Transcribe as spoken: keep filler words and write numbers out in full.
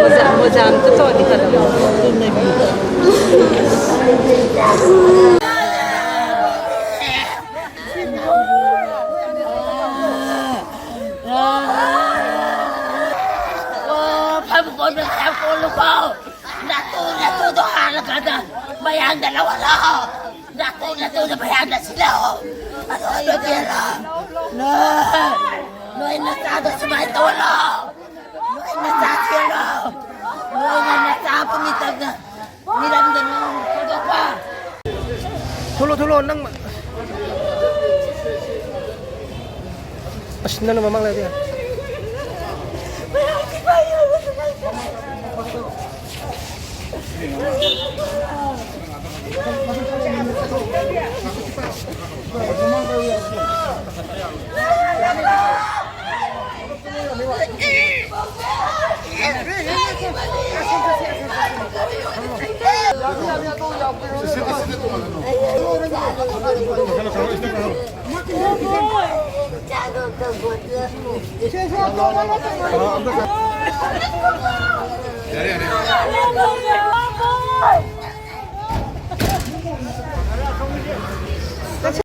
ꯃꯣꯖꯥ, ꯃꯣꯖꯥ ꯑꯝꯇ ꯇꯣꯡꯉꯗꯤ ꯐꯗꯧꯕ꯫ ꯑꯣ, ꯐꯝ ꯀꯣꯟꯕ ꯈꯔ ꯀꯣꯜꯂꯨꯀꯣ꯫ ꯅꯥꯇꯨ, ꯅꯥꯇꯨꯗꯣ ꯍꯥꯜꯂꯀꯥꯟꯗ ꯃꯌꯥꯡꯗ ꯂꯧꯍꯜꯂꯣ꯫ ꯅꯥꯇꯨ, ꯅꯥꯇꯨꯗꯣ ꯃꯌꯥꯡꯗ ꯁꯤꯜꯂꯣ꯫ ꯑꯗꯣ ꯄꯦꯜꯂꯣ꯫ ꯅꯣꯏ, ꯅꯣꯏ ꯅꯆꯥꯗꯣ ꯁꯨꯃꯥꯏꯅ ꯇꯧꯍꯜꯂꯣ꯫ ꯅꯣꯏ ꯅꯆꯥ ꯆꯦꯜꯂꯣ꯫ ꯅꯣꯏꯅ ꯅꯆꯥ ꯄꯨꯃꯤꯇꯪꯅ ꯃꯤꯔꯝꯗ ꯅꯣꯡ ꯊꯥꯗꯣꯛꯄ꯫ ꯊꯣꯛꯂꯣ, ꯊꯣꯛꯂꯣ, ꯅꯪ꯫ ꯑꯁ, ꯅꯪꯅ ꯃꯃꯥꯡ ꯂꯩꯔꯗꯤ ꯌꯥꯔꯦ꯫